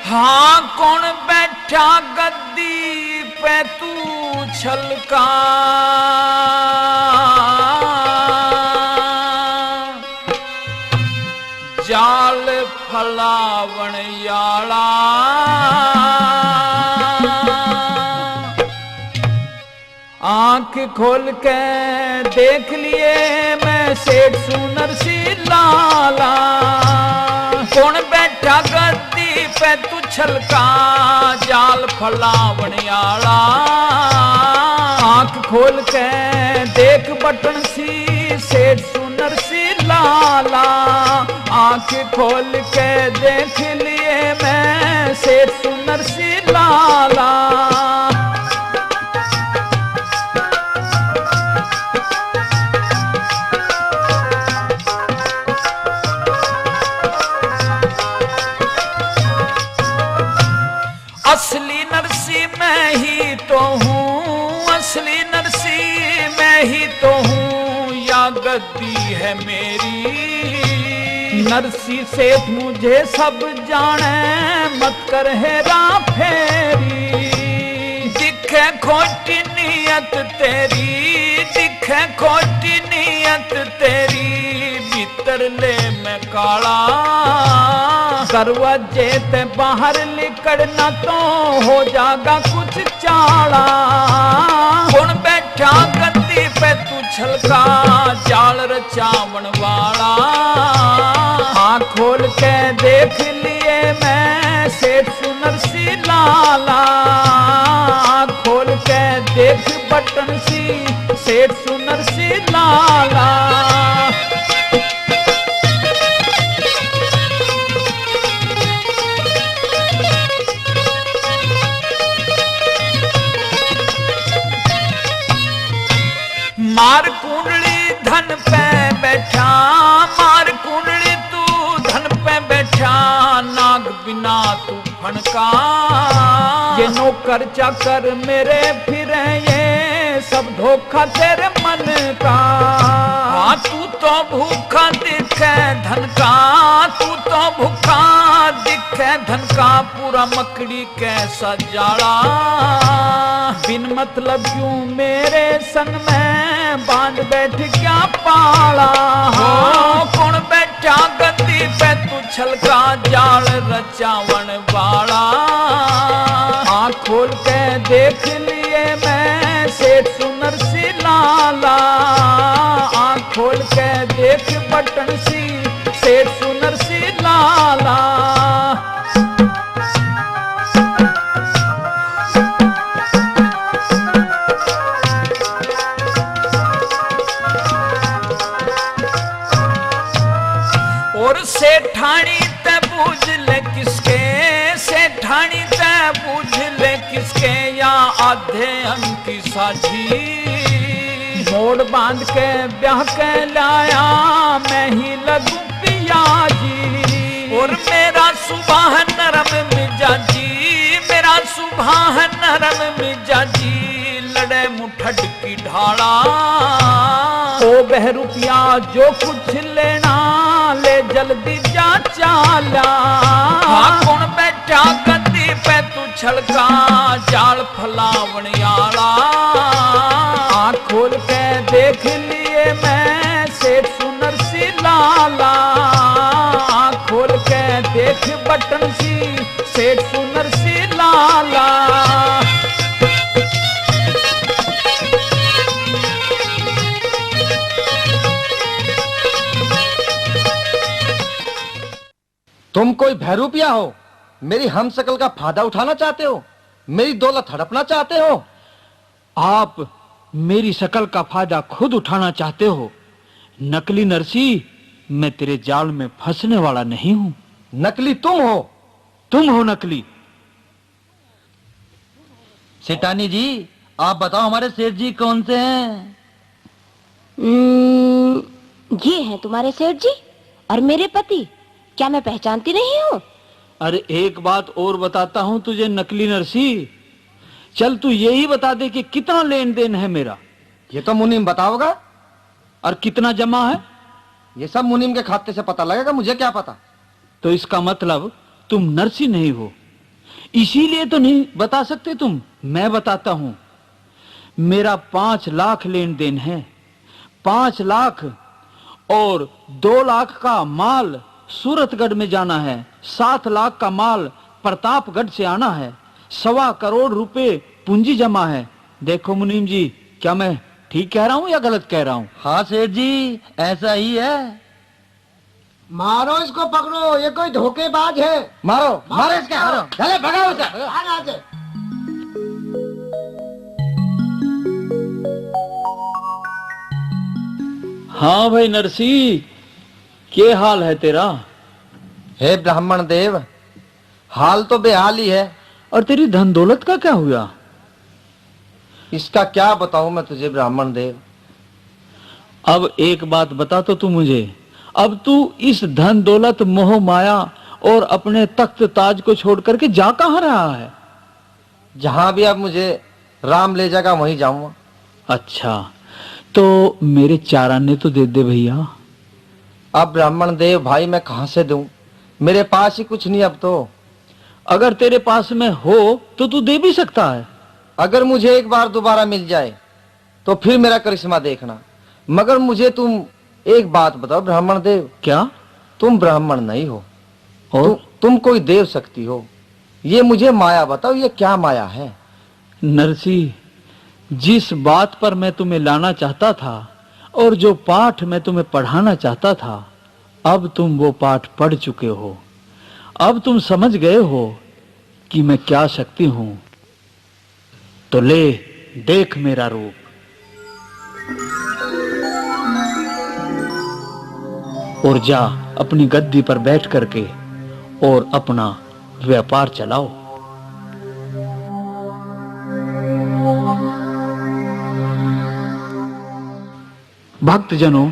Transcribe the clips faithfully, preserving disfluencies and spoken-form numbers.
हाँ, कौन बैठा गद्दी पे तू छलका, जाल फैलावण आला। आंख खोल के देख लिए मैं सेठ सूं नरसी लाला। कौन बैठा गद्दी पे तू छलका, जाल फैलावण आला। आंख खोल के देख बटन सी सेठ सूं नरसी लाला। आंख खोल के देख लिए मैं सेठ सूं नरसी लाला। असली नरसी मैं ही तो हूँ, असली नरसी मैं ही तो हूँ, या गद्दी है मेरी। नरसी सेठ मुझे सब जाने, मत कर हेरा फेरी। दिखे खोटी नीयत तेरी, दिखे खोटी नीयत तेरी, भीतर ले मैं काला। दरवाजे ते बाहर लिकड़ना तो हो जागा कुछ चाला। कौन बैठा गद्दी पे तू छलका, जाल रचावण वाला। आँख खोल के देख लिए मैं सेठ सूं नरसी लाला। आँख खोल के देख बटन सी सेठ सूं नरसी लाला। मार कुंडली धन पे बैठा, मार कुंडली तू धन पे बैठा, नाग बिना तू फणका। ये नौकर चाकर मेरे फिरे, ये सब धोखा तेरे मन का। हाँ, तू तो भूखा दिखे धन का, तू तो भूखा दिखे धन का, पूरा मकड़ी कैसा जाला। बिन मतलब क्यों मेरे संग में बांध बैठ क्या पाला। हो, कौन बैठा गद्दी पे तू छलका, जाल रचावण वाला। आँख खोल के देख लिए मैं सेठ सूं नरसी लाला। आँख खोल के देख बटन सी सेठ सूं नरसी लाला। और सेठानी ते बूझ ले किसके, सेठानी ते बूझ ले किसके, या आधे अंग की साझी। मोड़ बांध के ब्याह के लाया मैं ही लगू पिया जी। और मेरा सुभाव नरम मिजाजी, मेरा सुभाव नरम मिजाजी, लड़े मुठड़ की ढाला। ओ बहरूपिया जो कुछ लेना, ले जल्दी जा चाला। हाँ, कौन बैठा गद्दी पे तू छलका, जाल फैलावण आला। आँख खोल के देख लिए मैं सेठ सूं नरसी लाला। आँख खोल के देख बटन सी सेठ सूं नरसी लाला। तुम कोई भैरूपिया हो, मेरी हमशक्ल का फायदा उठाना चाहते हो, मेरी दौलत हड़पना चाहते हो। आप मेरी शकल का फायदा खुद उठाना चाहते हो। नकली नरसी, मैं तेरे जाल में फंसने वाला नहीं हूँ। नकली तुम हो। तुम हो नकली। सेठानी जी, आप बताओ, हमारे सेठ जी कौन से हैं? हम्म, ये हैं तुम्हारे सेठ जी और मेरे पति। क्या मैं पहचानती नहीं हूँ? अरे, एक बात और बताता हूँ तुझे, नकली नरसी। चल, तू यही बता दे कि कितना लेन देन है मेरा। ये तो मुनीम बताओगा। और कितना जमा है? ये सब मुनीम के खाते से पता लगेगा, मुझे क्या पता। तो इसका मतलब तुम नरसी नहीं हो, इसीलिए तो नहीं बता सकते तुम, मैं बताता हूं। मेरा पांच लाख लेन देन है, पांच लाख, और दो लाख का माल सूरतगढ़ में जाना है, सात लाख का माल प्रतापगढ़ से आना है, सवा करोड़ रुपए पूंजी जमा है। देखो मुनीम जी, क्या मैं ठीक कह रहा हूं या गलत कह रहा हूं? हाँ सेठ जी, ऐसा ही है। मारो इसको, पकड़ो, ये कोई धोखेबाज है। मारो, मारो इसका। मारो। चले, भगाओ इसे। भाग यहाँ से। हाँ भाई नरसी, के हाल है तेरा? हे ब्राह्मण देव, हाल तो बेहाल ही है। और तेरी धन दौलत का क्या हुआ? इसका क्या बताऊं मैं तुझे ब्राह्मण देव। अब एक बात बता तो तू मुझे, अब तू इस धन दौलत, मोह माया और अपने तख्त ताज को छोड़ करके जा कहाँ रहा है? जहां भी अब मुझे राम ले जाएगा, वहीं जाऊंगा। अच्छा, तो मेरे चार आने तो दे दे भैया। अब ब्राह्मण देव भाई, मैं कहां से दूं? मेरे पास ही कुछ नहीं अब तो। अगर तेरे पास में हो तो तू दे भी सकता है। अगर मुझे एक बार दोबारा मिल जाए तो फिर मेरा करिश्मा देखना। मगर मुझे तुम एक बात बताओ ब्राह्मण देव। क्या? तुम ब्राह्मण नहीं हो। और? तु, तुम कोई देव शक्ति हो, ये मुझे माया बताओ, ये क्या माया है? नरसी, जिस बात पर मैं तुम्हें लाना चाहता था और जो पाठ मैं तुम्हें पढ़ाना चाहता था, अब तुम वो पाठ पढ़ चुके हो। अब तुम समझ गए हो कि मैं क्या शक्ति हूं। तो ले, देख मेरा रूप। और जा अपनी गद्दी पर बैठ करके और अपना व्यापार चलाओ। भक्तजनों,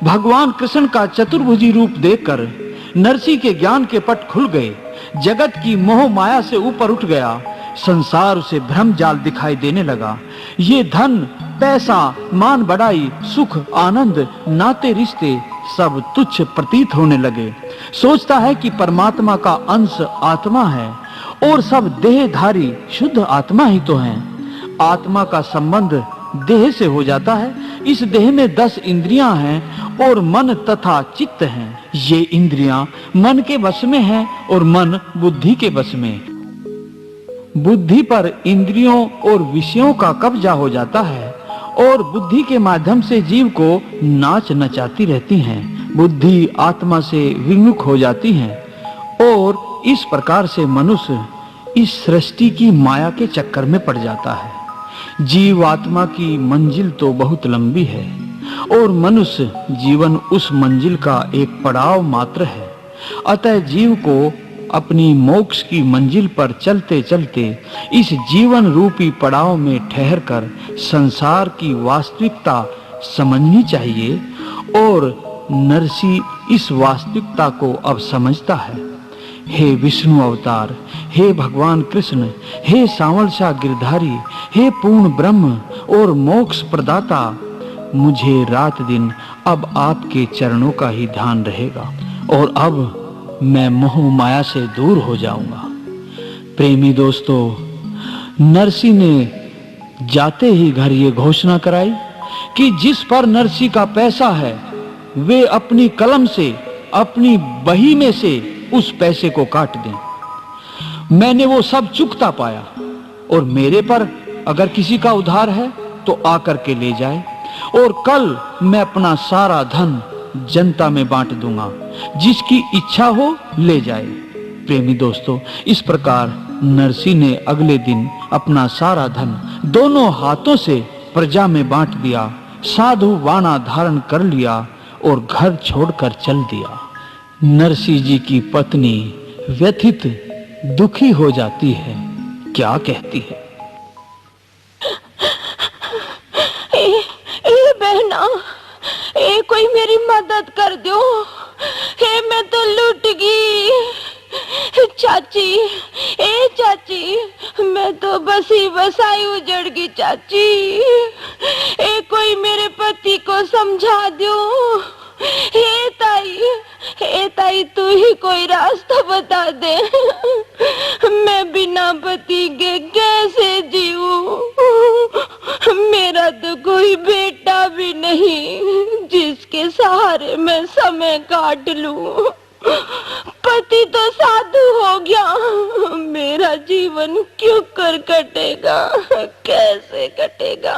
भगवान कृष्ण का चतुर्भुजी रूप देखकर नरसी के ज्ञान के पट खुल गए। जगत की मोह माया से ऊपर उठ गया। संसार उसे भ्रम जाल दिखाई देने लगा। ये धन, पैसा, मान बढ़ाई, सुख, आनंद, नाते रिश्ते सब तुच्छ प्रतीत होने लगे। सोचता है कि परमात्मा का अंश आत्मा है और सब देहधारी शुद्ध आत्मा ही तो हैं। आत्मा का संबंध देह से हो जाता है। इस देह में दस इंद्रियां हैं और मन तथा चित्त हैं। ये इंद्रियां मन के वश में हैं और मन बुद्धि के वश में। बुद्धि पर इंद्रियों और विषयों का कब्जा हो जाता है और बुद्धि के माध्यम से जीव को नाच नचाती रहती हैं। बुद्धि आत्मा से विमुख हो जाती है और इस प्रकार से मनुष्य इस सृष्टि की माया के चक्कर में पड़ जाता है। जीव आत्मा की मंजिल तो बहुत लंबी है और मनुष्य जीवन उस मंजिल का एक पड़ाव मात्र है। अतः जीव को अपनी मोक्ष की मंजिल पर चलते चलते इस जीवन रूपी पड़ाव में ठहरकर संसार की वास्तविकता समझनी चाहिए और नरसी इस वास्तविकता को अब समझता है। हे विष्णु अवतार, हे भगवान कृष्ण, हे सांवल सा गिरधारी, हे पूर्ण ब्रह्म और मोक्ष प्रदाता, मुझे रात दिन अब आपके चरणों का ही ध्यान रहेगा और अब मैं मोह माया से दूर हो जाऊंगा। प्रेमी दोस्तों, नरसी ने जाते ही घर ये घोषणा कराई कि जिस पर नरसी का पैसा है, वे अपनी कलम से, अपनी बही में से उस पैसे को काट दें। मैंने वो सब चुकता पाया और मेरे पर अगर किसी का उधार है तो आकर के ले जाए और कल मैं अपना सारा धन जनता में बांट दूंगा। जिसकी इच्छा हो ले जाए। प्रेमी दोस्तों, इस प्रकार नरसी ने अगले दिन अपना सारा धन दोनों हाथों से प्रजा में बांट दिया, साधु वाणा धारण कर लिया और घर छोड़कर चल दिया। नरसी जी की पत्नी व्यथित, दुखी हो जाती है। क्या कहती है? ए, ए बहना, ए कोई मेरी मदद कर दो। ए मैं तो लुट गई। चाची, ए चाची, मैं तो बसी बसाई उजड़ गई चाची। ए कोई मेरे पति को समझा दो। हे ताई, हे ताई, तू ही कोई रास्ता बता दे। मैं बिना पति के कैसे जीऊं? मेरा तो कोई बेटा भी नहीं जिसके सहारे मैं समय काट लूं। पति तो साधु हो गया, मेरा जीवन क्यों कर कटेगा, कैसे कटेगा?